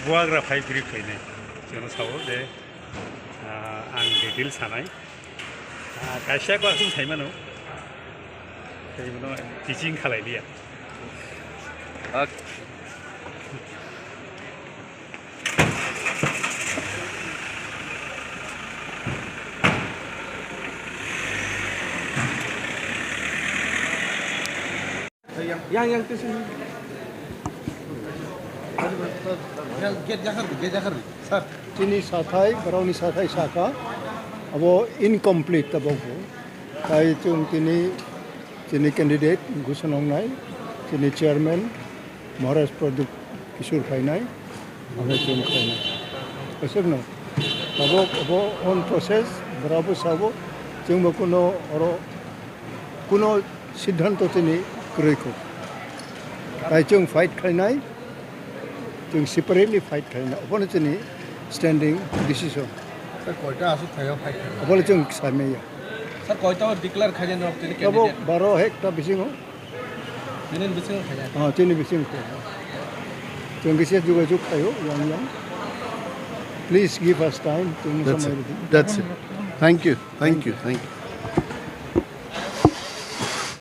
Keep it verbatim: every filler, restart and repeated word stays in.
Bubagra phai phiri phainai. Jono sao je, ah, ang detail sanai. Ah, kaisa ko asung saimano. Saimano teaching khalai liya. Okay. Yang, yang, tu sini. Yang, gate jakar, gate jakar, sir. Chini sathai, brao ni sathai saka, abo incomplete abo bo. Tai chung tini, chini candidate, Gusanong nai, chini chairman, Maharaj Pradyot Kishore phainai, abo chung khainai. Aswk no. Abo, abo on process, brao bo sabo, chung bo kuno oro, kuno siddhanto chini kroi kho. Tai chung fight khainai, chung separately fight khainai. Abo no chini standing decision. Sir, koita aswk thaio fight khainai? Abo le chung samai ya. Sir, koita declare khainai no chini candidate? Abo baro hekta bisingo. Chini bisingo khainai? Ah, chini bisingo khainai. Chung kisa jogajog khaio, yang yang. Please give us time, chung no samai ridi. That's it. Thank you. Thank you. Thank you.